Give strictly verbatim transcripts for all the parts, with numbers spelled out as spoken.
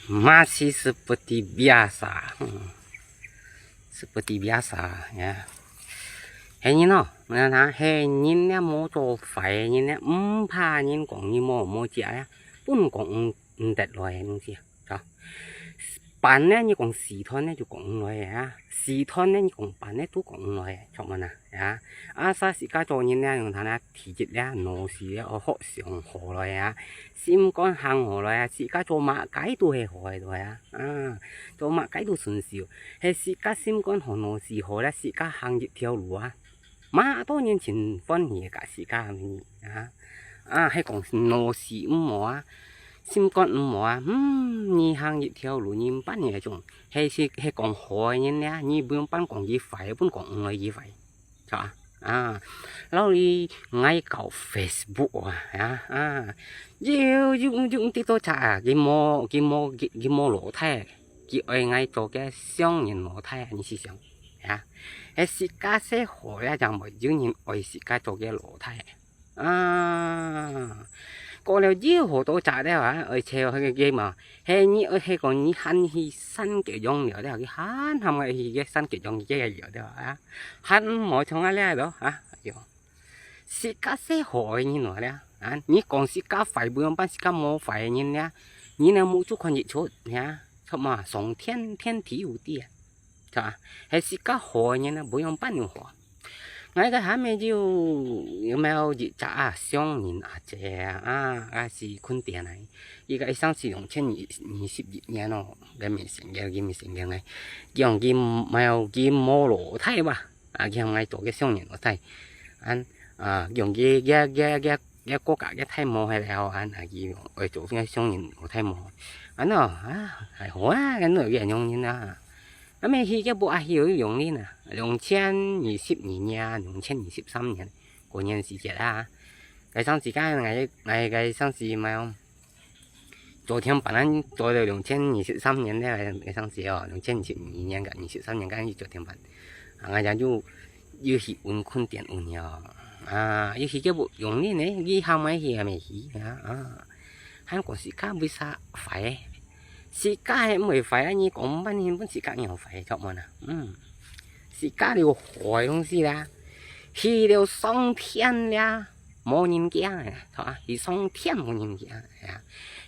Masih seperti biasa. Hmm. Seperti biasa, ya. 係人哦，你看啊，係人呢，無做壞个人呢，毋怕人講你無，無食啊，分講毋，毋得來个東西啊，係吧？粄呢，你講四段呢，就講毋來个啊。四段呢，你講粄呢，都講毋來个，著無啊？啊，asal自家做人呢，用佢呢，體質呢，腦屎呢，愛學上好來啊。 心肝行好來啊，自家做麼个都係好个來啊，啊，做麼个都順手。係自家心肝好，腦屎好咧，自家行一條路啊，麼个人盡歡喜个自家啊。啊，係講腦屎毋好啊，心肝毋好啊，嗯，你行一條路，你毋辦个種，係，係，係講好个人咧，你毋用辦講佢壞，分講毋來佢壞。 啊，啊，老李𠊎搞Facebook啊，啊，啊，又，又，又跌到隻啊，佢無，佢無，佢，佢無老弟，佢愛𠊎做个上人老弟啊，你試想，啊，係自家細好咧，正會有人愛自家做个老弟。啊，過了又好多隻了啊，而且佢个嘛，係你，係講你喊去山腳用了了，佢喊喊𠊎去个山腳用个了了啊。 還毋好像啊這咯，啊，哎喲，自家細好个人來了，啊，你講自家壞，毋用辦自家無壞个人了，你呢目珠看日出，呀，著嘛，上天，天地有地啊，係吧？係自家好个人呢，毋用辦有好。𠊎个下面就有無有一隻啊，上人阿姐啊，啊，啊是墾丁个，佢个一生是兩千二十一年哦，佢毋承認，佢毋承認个，佢講佢無，佢無老弟吧。 啊，佢喊𠊎做个上人老弟，恁，啊，用佢，佢，佢，佢，佢國家个大帽係了，恁，啊，佢愛做个上人老弟帽，恁哦，啊，還好啊，恁樣个用人啊，啊，乜去个不啊，去有用人啊，兩千二十二年，兩千二十三年，過年時節啊，該上時間，𠊎，𠊎該上時嘛， 昨天本來做到兩千二十三年个，个上時哦，兩千二十二年个，二十三年个去昨天本，啊，𠊎就又，又去問墾丁問了，啊，又去个不容易呢，佢喊𠊎去也無去啊，啊，還講自家為啥壞，自家係毋會壞啊，你講半天分自家仰壞，著無啊？嗯，自家了好个東西啦，去了上天了，無人驚啊，著啊，去上天無人驚啊。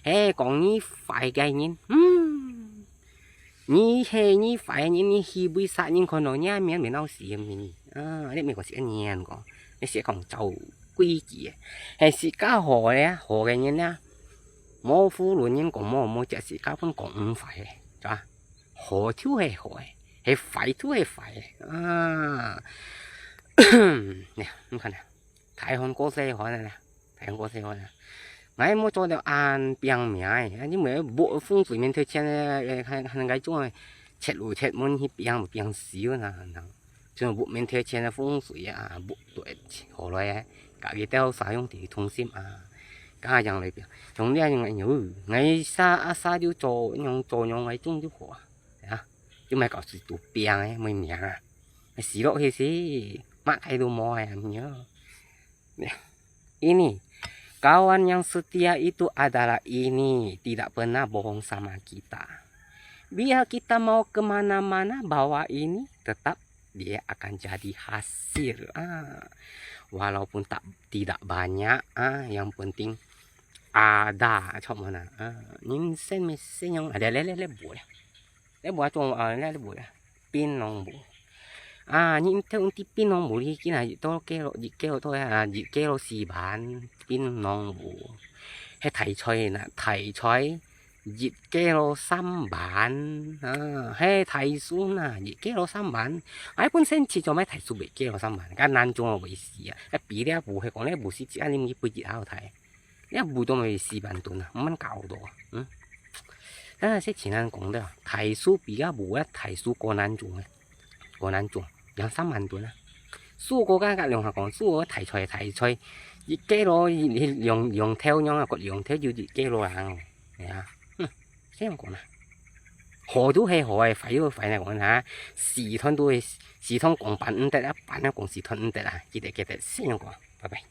係講你壞个人，嗯，你係你壞个人，你去為啥人看到你面面鬧事个呢？啊，你美國係恁樣講，你係講照規矩个，係自家好个，好个人啊，無負責人講無，無接自家分講毋壞个，係吧？好就係好个，係壞就係壞个，啊，你看，你看啊。 大漢過細漢啊，大漢過細漢啊。𠊎無做到恁拚命个，因為屋風水面頭前个，還，還該種个，切路切門去拚，拚死啊，像屋面頭前个風水啊，屋都會好來个，家己兜使用地同心啊，家樣來拚。從這樣，哎喲，𠊎啥啊啥就做，用做用來種就好啊，啊，就莫搞死都拚个，無命啊，死落去死，麼个都無个，哎喲。 Ini, kawan yang setia itu adalah ini, tidak pernah bohong sama kita. Biar kita mau ke mana-mana, bawa ini tetap dia akan jadi hasil. Ah, walaupun tak, tidak banyak, ah, yang penting ada, 著無啊？啊，人生乜係樣，啊，來來來來，無了。 你無做啊，你無啊，檳榔無。啊，你毋聽知檳榔無，你今日一到幾多，一幾多啊，一幾多四萬，檳榔無。係大菜呐，大菜一幾多三萬，啊，係大樹呐，一幾多三萬。啊，本身起做咩大樹賣幾多三萬，該難種啊，會死啊，啊，比了無，係講咧無死，只係你不知道大。 你屋都賣四萬噸啊，毋免搞到啊，嗯。但係前人講个，大樹比較無啊，大樹過難種啊，過難種，兩三萬噸啊。樹過剛剛兩下講，樹過大菜大菜，一幾多，一，一兩，兩頭樣啊，個兩頭就一幾多人哦，係啊，哼，這樣講啊。好都係好个，壞都係壞來講啊，四段都係，四段講半毋得啊，半啊講四段毋得啊，記得記得，這樣講，拜拜。